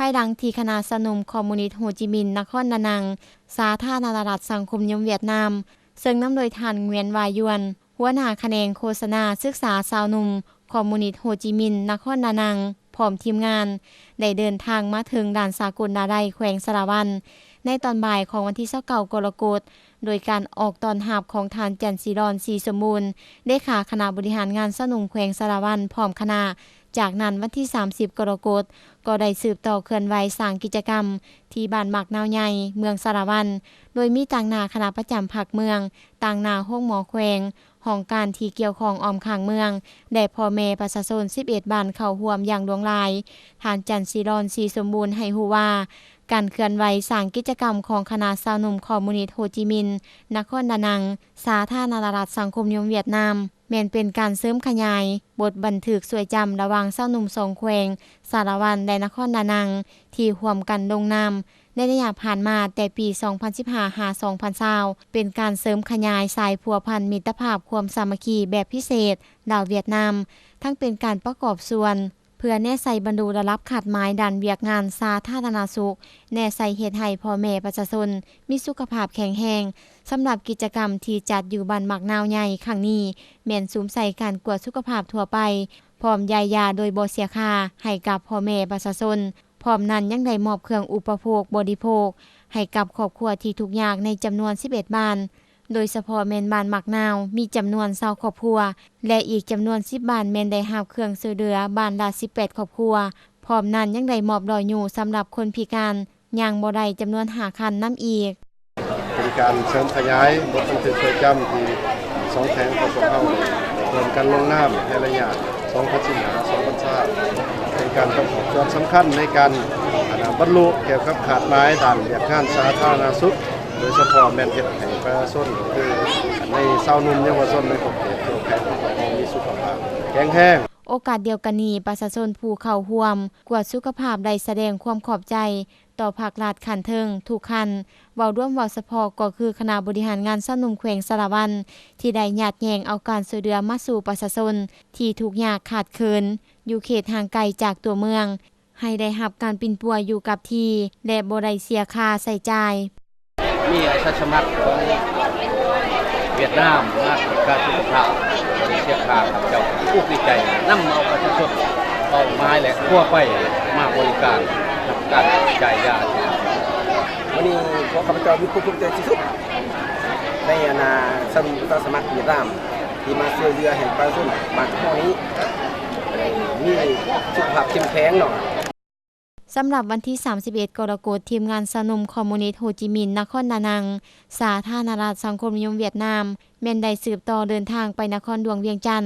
ພາຍຫຼັງທີ່ຄະນະຊາວໜຸ່ມຄອມມູນິດໂຮຈິມິນ ນະຄອນດານັງ ສາທາລະນະລັດສັງຄົມນິຍົມຫວຽດນາມ ເຊິ່ງນຳໂດຍທ່ານ ງວຽນ ວາຢວນ ຫົວໜ້າຂະແໜງໂຄສະນາສຶກສາຊາວໜຸ່ມຄອມມູນິດໂຮຈິມິນ ນະຄອນດານັງ ພ້ອມທີມງານ ໄດ້ເດີນທາງມາເຖິງລານສາກົນດາໄດ ແຂວງສາລະວັນ ໃນຕອນບ່າຍຂອງວັນທີຊາວເກົ້າ ກໍລະກົດ ໂດຍການອອກຕ້ອນຮັບຂອງທ່ານ ຈັນສີດອນ ສີສົມບູນ ເລຂາຄະນະບໍລິຫານງານຊາວໜຸ່ມແຂວງສາລະວັນ ພ້ອມຄະນະ. ຈາກນັ້ນ ວັນທີສາມສິບ ກໍລະກົດ ກໍໄດ້ສືບຕໍ່ເຄື່ອນໄຫວສ້າງກິດຈະກຳທີ່ບ້ານໝາກນາວໃຫຍ່ ເມືອງສາລະວັນ ໂດຍມີຕາງໜ້າຄະນະປະຈຳພັກເມືອງ, ຕາງໜ້າໂຮງໝໍແຂວງ, ຫ້ອງການທີ່ກ່ຽວຂ້ອງອ້ອມຂ້າງເມືອງ ແລະ ພໍ່ແມ່ປະຊາຊົນສິບເອັດບ້ານເຂົ້າຮ່ວມຢ່າງຫຼວງຫຼາຍ. ທ່ານ ຈັນສີດອນ ສີສົມບູນ ໃຫ້ຮູ້ວ່າ ການເຄື່ອນໄຫວສ້າງກິດຈະກຳຂອງຄະນະຊາວໜຸ່ມຄອມມູນິດໂຮຈິມິນ ນະຄອນດານັງ ສາທາລະນະລັດສັງຄົມນິຍົມຫວຽດນາມ ແມ່ນເປັນການເສີມຂະຫຍາຍບົດບັນທຶກຊ່ວຍຈຳລະຫວ່າງຊາວໜຸ່ມສອງແຂວງ ສາລະວັນ ແລະ ນະຄອນດານັງ ທີ່ຮ່ວມກັນລົງນາມໃນໄລຍະຜ່ານມາແຕ່ປີສອງພັນສິບຫ້າ ຫາ ສອງພັນຊາວ ເປັນການເສີມຂະຫຍາຍສາຍພົວພັນມິດຕະພາບຄວາມສາມັກຄີແບບພິເສດລາວ-ຫວຽດນາມ, ທັງເປັນການປະກອບສ່ວນ ເພື່ອແນໃສ່ບັນລຸລະດັບຄາດໝາຍດ້ານວຽກງານສາທາລະນະສຸກ, ແນໃສ່ເຮັດໃຫ້ພໍ່ແມ່ປະຊາຊົນມີສຸຂະພາບແຂງແຮງ. ສຳລັບກິດຈະກຳທີ່ຈັດຢູ່ບ້ານໝາກນາວໃຫຍ່ຄັ້ງນີ້ ແມ່ນສຸມໃສ່ການກວດສຸຂະພາບທົ່ວໄປ ພ້ອມຢາຍຢາໂດຍບໍ່ເສຍຄ່າໃຫ້ກັບພໍ່ແມ່ປະຊາຊົນ. ພ້ອມນັ້ນຍັງໄດ້ມອບເຄື່ອງອຸປະໂພກບໍລິໂພກໃຫ້ກັບຄອບຄົວທີ່ທຸກຍາກໃນຈຳນວນສິບເອັດບ້ານ, ໂດຍສະເພາະແມ່ນບ້ານໝາກນາວ ມີຈຳນວນຊາວຄອບຄົວ ແລະ ອີກຈຳນວນສິບບ້ານແມ່ນໄດ້ຮັບເຄື່ອງຊ່ວຍເຫຼືອບ້ານລະສິບແປດຄອບຄົວ. ພ້ອມນັ້ນຍັງໄດ້ມອບລໍ້ຍູ້ສຳລັບຄົນພິການຍ່າງບໍ່ໄດ້ຈຳນວນຫ້າຄັນນຳອີກ. ເປັນການເສີມຂະຫຍາຍບົດບັນທຶກຊ່ວຍຈຳທີ່ສອງແຂວງຂອງພວກເຮົາໄດ້ຮ່ວມກັນລົງນາມໃນໄລຍະສອງພັນສິບຫ້າ ສອງພັນຊາວ ເປັນການປະກອບສ່ວນສຳຄັນໃນການ ອັນ ບັນລຸກ່ຽວກັບຄາດໝາຍດ້ານວຽກງານສາທາລະນະສຸກ, ໂດຍສະເພາະແມ່ນເຮັດໃຫ້ປະຊາຊົນ ຄືໃນຊາວໜຸ່ມເຍົາວະຊົນໃນຂອບເຂດທົ່ວແຂວງຂອງພວກເຮົາມີສຸຂະພາບແຂງແຮງ. ໂອກາດດຽວກັນນີ້ ປະຊາຊົນຜູ້ເຂົ້າຮ່ວມກວດສຸຂະພາບໄດ້ສະແດງຄວາມຂອບໃຈຕໍ່ພັກລັດຂັ້ນເທິງທຸກຂັ້ນ, ເວົ້າລວມເວົ້າສະເພາະກໍຄືຄະນະບໍລິຫານງານຊາວໜຸ່ມແຂວງສາລະວັນ ທີ່ໄດ້ຍາດແຍ່ງເອົາການຊ່ວຍເຫຼືອມາສູ່ປະຊາຊົນທີ່ທຸກຍາກຂາດເຂີນຢູ່ເຂດຫ່າງໄກຈາກຕົວເມືອງ ໃຫ້ໄດ້ຮັບການປິ່ນປົວຢູ່ກັບທີ່ ແລະ ບໍ່ໄດ້ເສຍຄ່າໃຊ້ຈ່າຍ. ມີອາສາສະໝັກຂອງຫວຽດນາມມາກວດກາສຸຂະພາບ ບໍ່ໄດ້ເສຍຄ່າ. ຂ້າພະເຈົ້າຜູ້ທີ່ໃຈນຳເອົາປະຊາຊົນເປົ້າໝາຍ ແລະ ທົ່ວໄປມາບໍລິການຮັບການຈ່າຍຢາ. ມື້ນີ້ພວກຂ້າພະເຈົ້າມີຄວາມພູມໃຈທີ່ສຸດ ໃນ ອັນ ອາ ສາສະໝັກຫວຽດນາມ ທີ່ມາຊ່ວຍເຫຼືອໃຫ້ປະຊາຊົນບ້ານເຮົານີ້ ເອີ ມີສຸຂະພາບເຂັ້ມແຂງເນາະ. ສຳລັບວັນທີສາມສິບເອັດ ກໍລະກົດ, ທີມງານຊາວໜຸ່ມຄອມມູນິດໂຮຈິມິນ ນະຄອນດານັງ ສາທາລະນະລັດສັງຄົມນິຍົມຫວຽດນາມ ແມ່ນໄດ້ສືບຕໍ່ເດີນທາງໄປນະຄອນຫຼວງວຽງຈັນ.